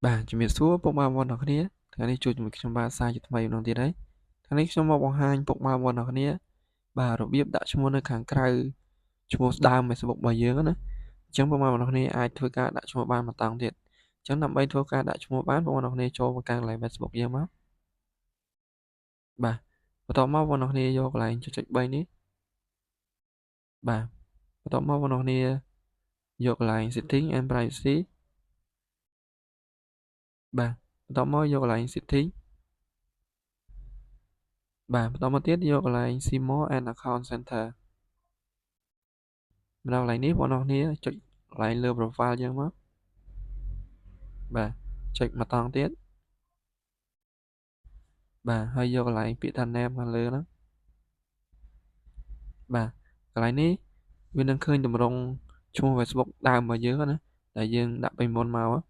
បាទជំរាបសួរពុកម៉ែបងប្អូនទាំងគ្នាថ្ងៃនេះជួបជាមួយខ្ញុំបាទសាជាថ្មីម្ដងទៀតហើយថ្ងៃនេះខ្ញុំមកបង្ហាញពុកម៉ែបងប្អូនទាំងគ្នាបាទរបៀបដាក់ឈ្មោះនៅខាងក្រៅឈ្មោះដើម Facebook របស់យើងណាអញ្ចឹងពុកម៉ែបងប្អូនគ្នាអាចធ្វើការដាក់ឈ្មោះបានមួយតង់ទៀតអញ្ចឹងដើម្បីធ្វើការដាក់ឈ្មោះបានបងប្អូនគ្នាចូលមកកាន់កន្លែង Facebook យើងមកបាទបន្ទាប់មកបងប្អូនគ្នាយកកន្លែងចុច3នេះបាទបន្ទាប់មកបងប្អូនគ្នាយកកន្លែង setting and privacy បាទបន្ទាប់មកយកកន្លែង setting បាទបន្តមកទៀតយកកន្លែង See more and account center មកដល់កន្លែងនេះបងប្អូនគ្នាចុចកន្លែងលើ profile យើងមកបាទចុចមកតង់ទៀតបាទហើយយកកន្លែងពាក្យថា name ខាងលើហ្នឹងបាទកន្លែងនេះវានឹងឃើញតម្រងឈ្មោះ Facebook ដើមរបស់យើងណាដែលយើងដាក់ពីមុនមក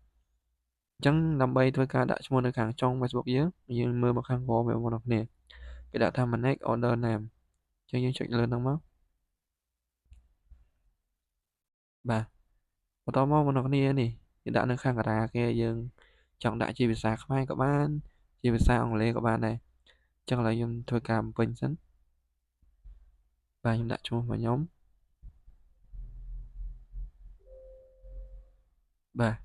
អញ្ចឹងដើម្បីធ្វើការដាក់ឈ្មោះនៅខាងចុង Facebook យើងយើងមើលមកខាងក្រោមបងប្អូនគ្នាគេដាក់ថា manage other name អញ្ចឹងយើងចុចលើហ្នឹងមកបាទបន្តមកបងប្អូនគ្នានេះគេដាក់នៅខាងការាគេយើងចង់ដាក់ជាភាសាខ្មែរក៏បានជាភាសាអង់គ្លេសក៏បានដែរអញ្ចឹងឥឡូវខ្ញុំធ្វើការបំពេញសិនបាទខ្ញុំដាក់ឈ្មោះរបស់ខ្ញុំបាទ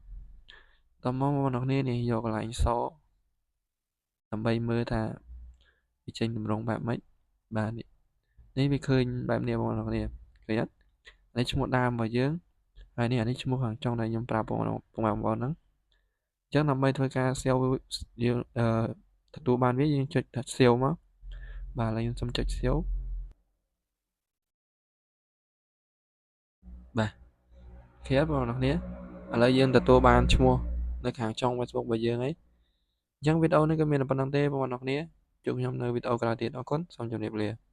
តមកបងប្អូនគ្នានេះយកកន្លែងសដើម្បីមើលថាវាចេញទម្រង់បែបម៉េចបាទនេះវាឃើញបែបនេះបងប្អូនគ្នាឃើញអត់នេះឈ្មោះដើមរបស់យើងហើយនេះអានេះឈ្មោះខាងចុងដែលខ្ញុំប្រាប់បងប្អូនបងប្អូនហ្នឹងអញ្ចឹងដើម្បីធ្វើការ save យើងទទួលបានវាយើងចុចថា save មកបាទឥឡូវខ្ញុំសូមចុច save បាទ OK បងប្អូនគ្នាឥឡូវយើងទទួលបានឈ្មោះនៅខាងចុង Facebook របស់យើងហើយអញ្ចឹងវីដេអូនេះក៏មានតែប៉ុណ្្នឹងទេបងប្អូនគ្នាជួបខ្ញុំនៅវីដេអូក្រោយទៀតអរគុណសូមជម្រាបលា។